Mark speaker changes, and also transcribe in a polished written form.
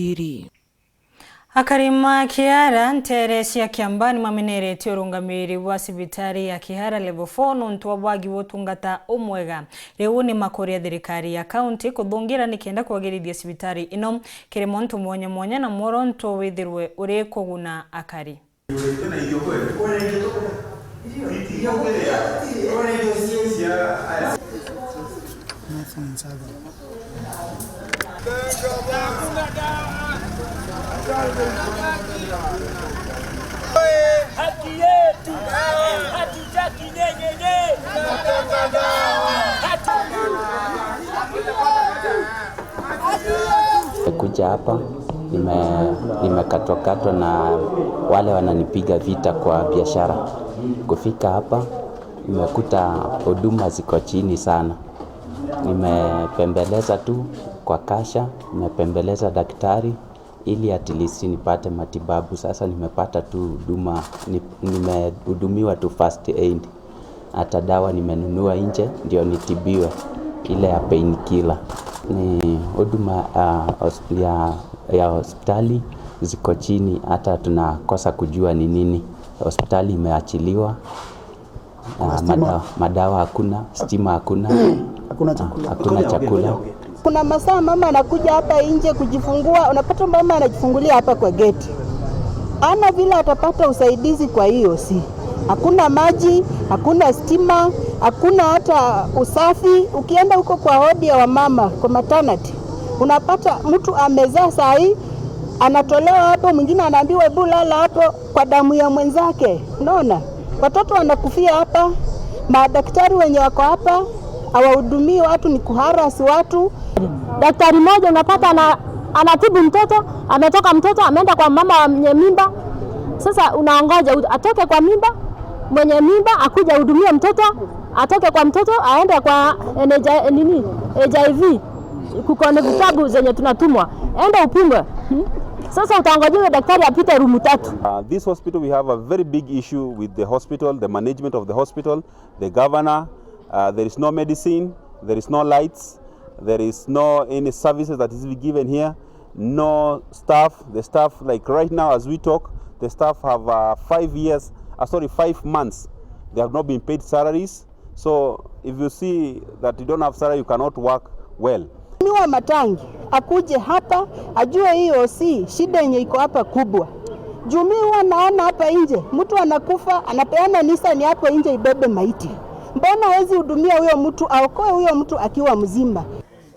Speaker 1: Iri. Akarima Kihara ntere cia Kiambaa nimameneretie urungamiriri bwa cibitari ya Kihara Level 4 nuntu wa bwagi wa utungata umwega. Riu ni makuria thirikari ya county kuthungira nikenda kwagirithia cibitari ino kiri montu mwanya mwanya na mworonto withirwe uri kuguna akari.
Speaker 2: Haki yetu hatutaki nyenyenye.
Speaker 3: Kuja hapa nimekatwakatwa na wale wananipiga vita kwa biashara. Kufika hapa nimekuta huduma ziko chini sana. Nimepembeleza tu kwa kasha, nimepembeleza daktari ili at least nipate matibabu. Sasa nimepata tu huduma, nimehudumiwa tu first aid. Hata dawa nimenunua nje ndio nitibiwe ile ya painkiller. Ni huduma ya hospitali ziko chini, hata tunakosa kujua ni nini. Hospitali imeachiliwa, madawa hakuna, stima hakuna,
Speaker 4: hakuna chakula.
Speaker 3: Hakuna chakula.
Speaker 5: Kuna masaa mama anakuja hapa nje kujifungua, unapata mama anajifungulia hapa kwa geti, ana vile atapata usaidizi kwa hiyo si hakuna maji, hakuna stima, hakuna hata usafi. Ukienda huko kwa wodi ya wamama kwa maternity, unapata mtu amezaa saa hii anatolewa hapo, mwingine anaambiwa hebu lala hapo kwa damu ya mwenzake. Unaona, watoto wanakufia hapa, madaktari wenye wako hapa hawahudumii watu, ni kuharass watu.
Speaker 6: Daktari mmoja unapata anatibu mtoto, ametoka mtoto ameenda kwa mama mwenye mimba. Sasa unaongoja atoke kwa mimba, mwenye mimba akuja hudumie mtoto, atoke kwa mtoto aende kwa nini HIV, kuko na vitabu zenye tunatumwa, enda upimwe. Sasa utangojea daktari apite room tatu.
Speaker 7: This hospital, we have a very big issue with the hospital, the management of the hospital, the governor. There is no medicine, there is no lights, there is no any services that is given here, no staff. The staff, like right now as we talk, the staff have 5 months. They have not been paid salaries. So if you see that you don't have salary, you cannot work well.
Speaker 5: Miwa Matangi akuje hapa ajue hiyo si shida yenye iko hapa kubwa. Juu mimi huwa naona hapa nje mtu anakufa anapeana Nissan hapo nje ibebe maiti. Mbona hawezi hudumia huyo mtu, aokoe huyo mtu akiwa mzima?